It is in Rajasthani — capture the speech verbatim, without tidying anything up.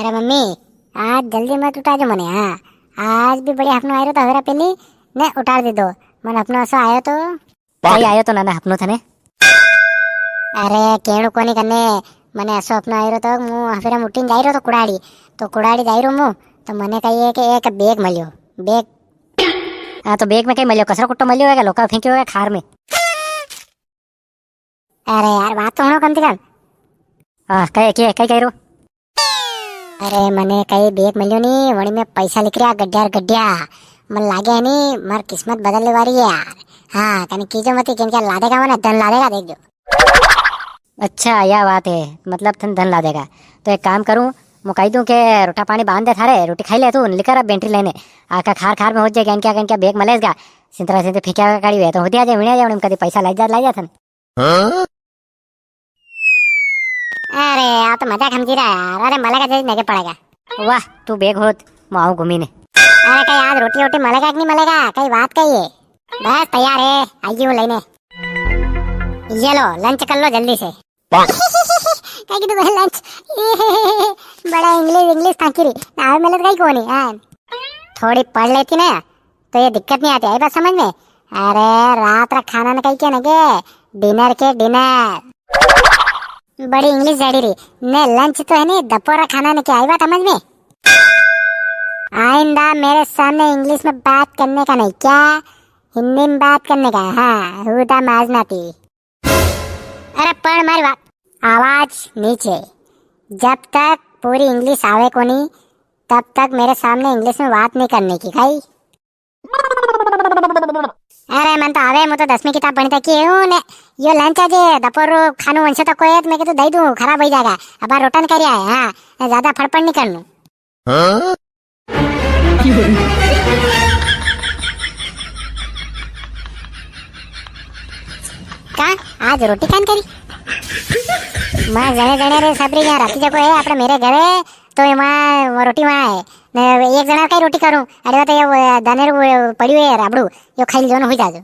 अरे मम्मी, आज जल्दी मत उठाजो मने, हाँ। आज भी बढ़िया हपनो आयो तो हवेरा पेली ने उठाड़ दे दो। मने हपनो असो आयो तो। कई आयो तो नाना हपनो थने? अरे केणु कोनी कने, मने असो हपनो आयो तो मु हवेरा उठीन जाई रो तो कुड़ाड़ी, तो कुड़ाड़ी जाई रो मु, तो मने कही है कि एक bag मल्यो, bag। हाँ तो bag में कई मल्यो, कसरो कुट्टो मल्यो है, लोका फेंक्यो है खार में। अरे यार, बात तो हुणो कम से कम। हाँ, कहे, के, कई कह रो? अरे, मने कई bag मिल्यो नी, वणी में पैसा लिख रिया, गड्डिया रे गड्डिया। मन लागे है नी, मार किस्मत बदलने वाली है यार। हाँ, कने कीजो मती, केन क्या लादेगा मने, धन लादेगा, देख जो। अच्छा, या बात है, मतलब थन धन लादेगा। तो एक काम करूँ, मु कही दूँ के रोटा पानी बांध दे थारे, रोटी खाई ले तू, निकर अब बेंटरी लेने। आका खार खार में हो जाए, केन क्या, केन क्या bag मलेगा, सिंतरा सिंतरा फेंक्या काढ़ी हुए, तो होती आ जाए, विणिया जाए, कदी पैसा लाई जा, लाई जा थन। हाँ? अरे, आ तो मजाक समझी रहा यार। अरे, मलेगा जदी नगे पड़ेगा। वाह, तू bag होत, मु आऊं घूमी ने। अरे, कई आज रोटी वोटी मलेगा कि नी मलेगा? कई बात कही है? बस तैयार है, आई हूँ लेने। ये लो, lunch कर लो जल्दी से। कई की तो lunch? बड़ा English, English ताकी री। ना, आवे मिलत कई कोनी, हाँ। थोड़ी पढ़ लेती ना, तो ये दिक्कत नी आती, आई बात समझ में? अरे, रात रा खाना ने कई के ना के, dinner के dinner। बड़ी English जाड़ी री। ने lunch तो है नी, दपोर रा खाना ने के, आई बात समझ में? आइंदा मेरे सामने English में बात करने का नहीं, क्या? हिंदी में बात करने का, हाँ, हुदा माजना पी। अरे पण मारी बात, आवाज नीचे। जब तक पूरी English आवे कोनी, तब तक मेरे सामने English में बात नहीं करने की, खाई? अरे मन तो आवे, मु तो दसवीं किताब भणी तक की हूँ ने, यो lunch आज दपोर रो खानो वंशे तक को है, तो मैं के तो दई दूँ, खराब हो जाएगा। अब रोटन कर आया है, हाँ, ज्यादा फड़फड़ नहीं करनू। हाँ? का आज रोटी कान करी? मां जणे जणे रे सबरी यहाँ राती जको है अपने मेरे घरे, तो ये मां रोटी मां है। ने एक जना कई रोटी करूं? अरे वो तो ये वो दाने रो पड़ी हुई है राबड़ू, यो खाई लो न हुई जाजो।